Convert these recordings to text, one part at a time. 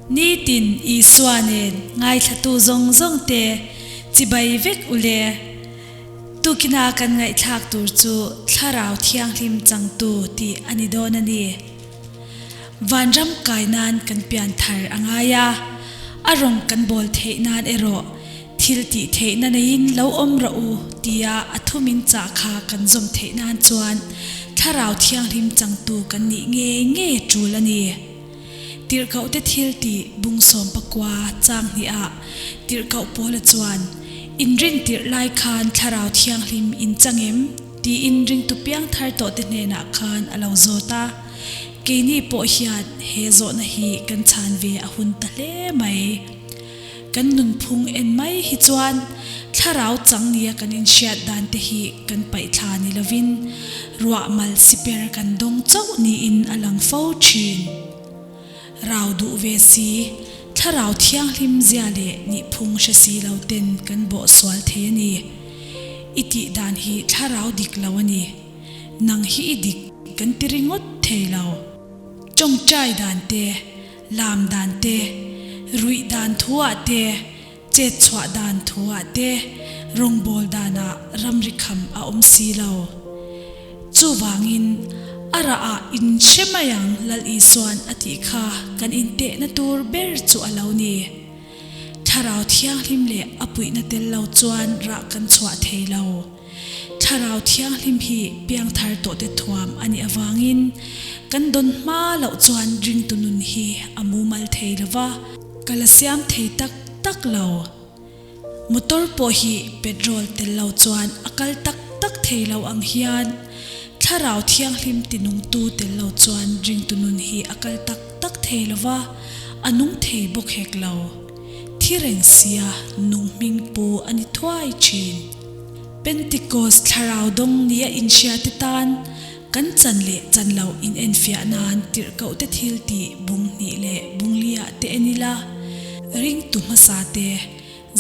Nitin Isua nen ngaithlatu zawng zawng te chibai vek u le. Tukina kan ngaihthlak tur chu Thlarau Thianghlim changtu tih a ni dawn a ni. Vanram kai nan kan pian thar a ngai a, a rawng kan bawl theih nan erawh thil tih theihna neiin lo awm rawh u tia a thumin chah kha kan zawm theih nan chuan Thlarau Thianghlim changtu kan nih ngei ngei a tul a ni. Tirhkohte thil tih bung 19 chang hnihah Tirhkoh Paula chuan, Inrin tirh lai khan Thlarau Thianghlim in chang em? Tiin ringtu piang thar tawhte hnenah khan a lo zawt a, keini pawh hian he zawhna hi kan chhan ve a hun ta hle mai. Kan nunphung en mai hi chuan thlarau chang nia kan inhriat dan te hi kan paihthla ni lovin ruah mal siper kan dawng chauh niin a lang fo thin. Rau duh ve si, thlarau thianghlim zia leh nihphung hre si lo ten kan bawh sual thei a ni. I tih dan hi thlarau dik lo a ni. Nang hi i dik kan ti ringawt thei lo. Tawngtai dan te, lam dan te, ruih dan thuah te, chet chhuah dan thuah te, rawngbâwl danah ramri kham a awm si lo. Chuvangin, a rahah in hre mai ang Lal Isua'n a tih kha kan intehna tur ber chu a lo ni. Thlarau Thianghlim leh a puihna tel lo chuan rah kan chhuah thei lo. Thlarau Thianghlim hi piangthar tawhte thuam a nih avangin kan dawn hma loh chuan ringtu nun hi a mumal thei lo va, ka la siam thei tak tak lo. Motor pawh hi petrol tel lo chuan a kal tak tak thei lo ang hian Thlarau Thianghlim tinungtu tel lo chuan ringtu nun hi a kal tak tak thei lo va, a nung thei bawk hek lo. Thi reng sia nung hming pu a ni thuai thin. Pentecost thlarau dawng nia inhriate tan kan chan leh chan loh inenfiah nan tirhkohte thil tih bung hnih leh bung liah te en ila, ringtu hmasa te,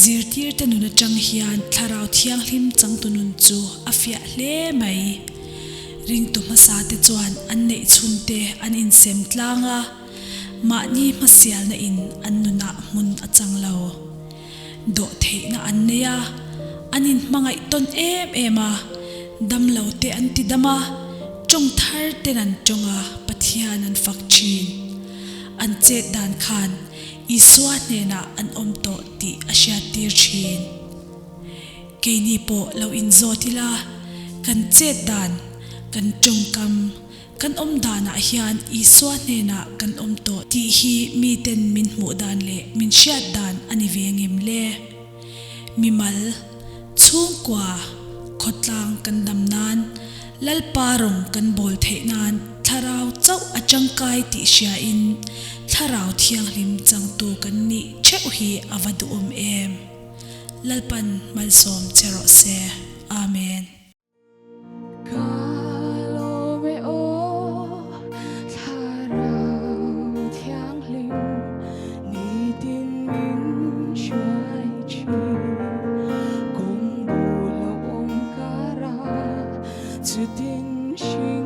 zirtirte nun atang hian thlarau thianghlim changtu nun chu a fiah hle mai. Ringtu hmasa te chuan an neih chhunte an insem tlang a, mahni hmasialna in an nunah hmun a chang lo. Dawh theihna an nei a, an inhmangaih tawn em em a, damlo te an ti dam a, tawng thar ten an tawng a, Pathian an fak thin. An chet dan khan Isua hnenah an awm tawh tih a hriattir thin. Keini pawh lo inzawt ila, kan chet dan, kan tawngkam, Kan awm danah hian Isua hnenah kan awm tawh tih hi miten min hmuh dan leh min hriat dan a ni ve ngem le? Mimal, chhungkua, khawtlang kan dam nan, Lalpa rawng kan bawl theih nan thlarau chauh a tangkai tih hriain Thlarau Thianghlim changtu kan nih theuh hi a va duhawm em? Lalpan malsawm che rawh se. Amen. Ka lawm e aw Thlarau Thianghlim nitin min hruai thin Kawng bu lo awm kara chutin hring.